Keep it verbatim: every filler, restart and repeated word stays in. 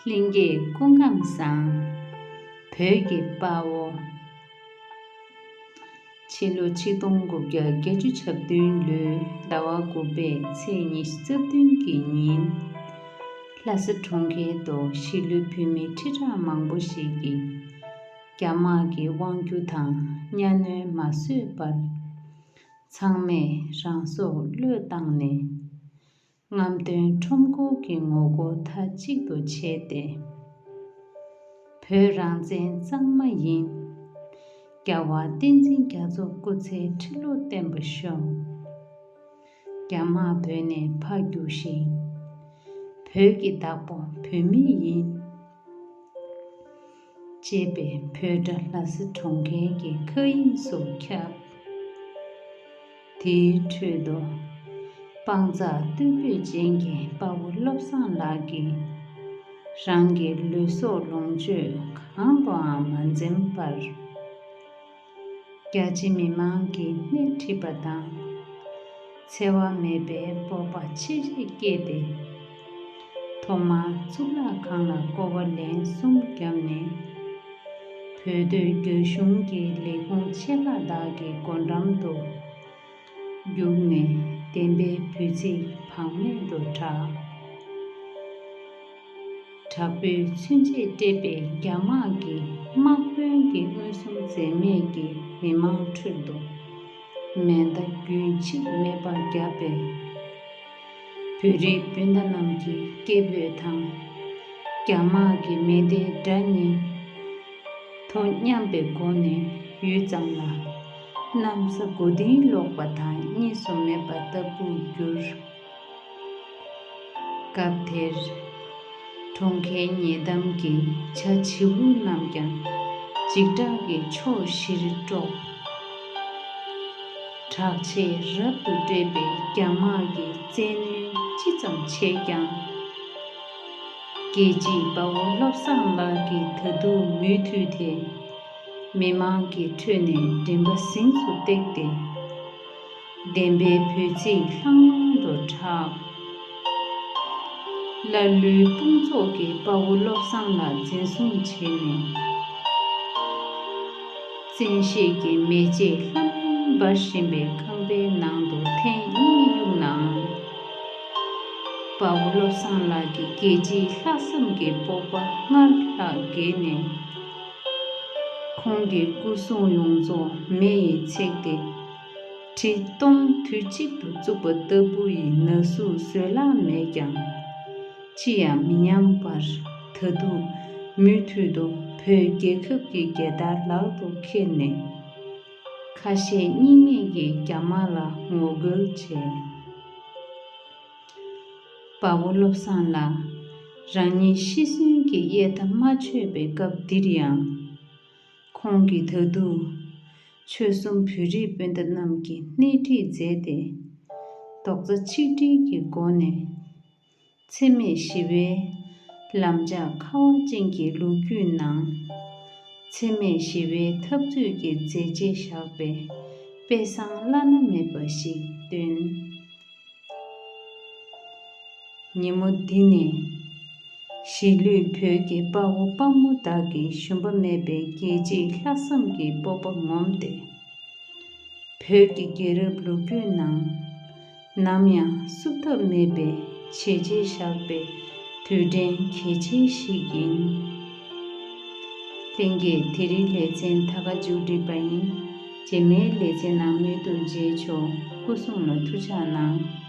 ལྷན་རྒྱས་སྐུ་ཁམས་བཟང་། བོད་ཀྱི་དཔའ་བོ། ཕྱི་ལོ་ཆིག་སྟོང་དགུ་བརྒྱ་བརྒྱད་ཅུ་གྱ་བདུན་ལོའི་ཟླ་བ་དགུ་པའི་ཚེས་ཉི་ཤུ་རྩ་བདུན་གྱི་ཉིན། ལྷ་ས་གྲོང་ཁྱེར་དུ་གཞིས་ལུས་བོད་མི་ཁྲི་ཕྲག་མང་པོ་ཞིག་གིས། རྒྱ་དམག་གི་དབང་སྒྱུར་དང་གཉའ་གནོན་མ་བཟོད་པར། ཚང་མས་རང་སྲོག་བློས་བཏང་ནས། རྔམ་སྟོན་ཁྲོམ་སྐོར་གྱི་ངོ་རྒོལ་མཐའ་གཅིག་ཏུ་བྱས་ཏེ། བོད་རང་བཙན་གཙང་མ་ཡིན། རྒྱལ་བ་བསྟན་འཛིན་རྒྱ་མཚོ་སྐུ་ཚེ་ཁྲི་ལོ་བརྟན་པར་ཤོག། རྒྱ་དམག་བོད་ནས་ཕར་རྒྱུགས་ཤིག། བོད་ཀྱི་བདག་པོ་བོད་མི་ཡིན། ཅེས་པའི་བོད་སྒྲ་ལྷ་ས་གྲོང་ཁྱེར་གྱི་མཁའ་དབྱིངས་སུ་ཁྱབ། དེའི་ཁྲོད་དུ། སྤང་རྩྭ་སྟོད་གོས་ཅན་གྱི་དཔའ་བོ་བློ་བཟང་ལགས་ཀྱིས། རང་གི་ལུས་སྲོག་ལོངས་སྤྱོད་གང་དུའང་མ་འཛེམས་པར། རྒྱ་ཆེ་མི་མང་གི་སྣེ་ཁྲིད་པ་དང་། འཚེ་བ་མེད་པའི་སྤོབས་པ་ཆེ་བཞེས་བསྐྱེད་དེ། ཐོག་མར་གཙུག་ལག་ཁང་ལ་སྐོར་བ་ལན་གསུམ་བརྒྱབ་ནས། བོད་སྡོད་རྒྱ་གཞུང་གི་ལས་ཁུངས་ཆེ་ཁག་དག་གི་སྒོ་འགྲམ་དུ་རྒྱུགས་ནས་བདེན་པའི་འབོད་ཚིག་བག་མེད་དུ་བསྒྲགས། དྲག་པོའི་མཚོན་ཆས་སྤྲས་པའི་རྒྱ་དམག་གིས་དམག་དཔོན་གྱི་མངོན་སུམ་འཛེམ་མེད་ཀྱིས་མི་མང་ཁྲོད་དུ་མེ་མདའ་རྒྱུན་ཆད་མེད་པར་བརྒྱབ་པས། བོད་རིགས་སྤུན་ཟླ་རྣམས་ཀྱི་སྐད་འབོད་དང་། རྒྱ་དམག་གི་མེ་མདའི་སྒྲ་གཉིས་ཐོ་མཉམ་པའི་སྒོ་ནས་ཡུད་ཙམ་ལ་གནམ་ས་མགོ་རྟིང་སློག་པ་དང་གཉིས་སུ་མེད་པ་ལྟ་བུར་གྱུར། སྐབས་དེར། གྲོང་ཁྱེར་ཉེ་འགྲམ་གྱི་བྱ་བྱིའུ་རྣམས་ཀྱང་འཇིགས་སྐྲག་གི་ཕྱོགས་བཞིར་དཀྲོགས། དྲག་ཆས་རབ་ཏུ་སྤྲས་པའི་རྒྱ་དམག་གི་བཙན་གནོན་ཅི་ཙམ་བྱས་ཀྱང་། རྒྱལ་གཅེས་དཔའ་བོ་བློ་བཟང་ལགས་ཀྱིས་ད་དུང་མུ་མཐུད་དེ། མི་མང་གི་ཁྲོད་ནས་མགྲིན་པ་ཟིང་དུ་བཏེགས་ཏེ། བདེན་པའི་འབོད་ཚིག་ལྷང་ལྷང་དུ་གྲགས། སླར་ལུས་དཔུང་ཚོགས་ཀྱི་དཔའ་བོ་བློ་བཟང་ལ་འཛིན་བཟུང་བྱས་ནས། བཙན་ཤེད་ཀྱི་མེ་ལྕེ་ལྷམ་ལྷམ་འབར་བཞིན་པའི་ཁང་པའི་ནང་དུ་ཐེངས་གཉིས་གཡུགས་ནའང་། དཔའ་བོ་བློ་བཟང་ལགས་ཀྱི་རྒྱལ་གཅེས་ལྷག་བསམ་གྱི་སྤོབས་པ་སྔར་ལྷག་རྒྱས་ནས། ཁོང་གི་སྐུ་གཟུགས་ཡོངས་རྫོགས་མེ་ཡིས་ཚིག་སྟེ། གྲི་མདུང་དུས་གཅིག་ཏུ་བཙུགས་པ་ལྟ་བུ་ཡི་ན་ཟུག་བཟོད་གླགས་མེད་ཀྱང་། ཅི་ཡང་མི་སྙམ་པར་ད་དུང་མུ་མཐུད་དུ་བོད་རྒྱལ་ཁབ་ཀྱི་རྒྱལ་དར་ལག་ཏུ་འཁྱེར་ནས། ཁ་ཞེ་གཉིས་མེད་ཀྱིས་རྒྱ་དམག་ལ་ངོ་རྒོལ་བྱས། དཔའ་བོ་བློ་བཟང་ལ་རང་ཉིད་ཤི་གསོན་གྱི་དབྱེ་མཐའ་མ་ཆོད་པའི་སྐབས་འདིར་ཡང་། ཁོང་གིས་ད་དུང་ཆོལ་གསུམ་བོད་རིགས་སྤུན་ཟླ་རྣམས་ཀྱི་སྣེ་ཁྲིད་མཛད་དེ། རྡོག་རྩ་ཆིག་སྒྲིལ་གྱི་སྒོ་ནས། འཚེ་མེད་ཞི་བའི་ལམ་ལྕགས་ཁ་བ་ཅན་གྱི་ལོ་རྒྱུས་ནང་། འཚེ་མེད་ཞི་བའི་འཐབ་རྩོད་ཀྱི་མཛད་རྗེས་བཞག་པའི་དཔེ་བཟང་བླ་ན་མེད་པ་ཞིག་བཏོན། ཉིན་མོ་འདི་ནས། གཞིས་ལུས་བོད་ཀྱི་དཔའ་བོ་དཔའ་མོ་དག་གི་ཞུམ་པ་མེད་པའི་རྒྱལ་གཅེས་ལྷག་བསམ་གྱི་སྤོབས་པ་ངོམས་ཏེ། བོད་ཀྱི་རྒྱལ་རབས་ལོ་རྒྱུས་ནང་། ནམ་ཡང་བསུབ་ཐབས་མེད་པའི་བྱས་རྗེས་བཞག་པའི་དུས་དྲན་གལ་ཆེན་ཞིག་ཡིན། ལྷན་རྒྱས་དེ་རིང་ལེ་ཚན་ད་ག་མཇུག་སྒྲིལ་པ་ཡིན། རྗེས་མའི་ལེ་ཚན་ནང་མུ་མཐུད་མཇལ་ཆོག་སྐུ་གཟུགས་ལ་ཐུགས་ཅག་གནང་།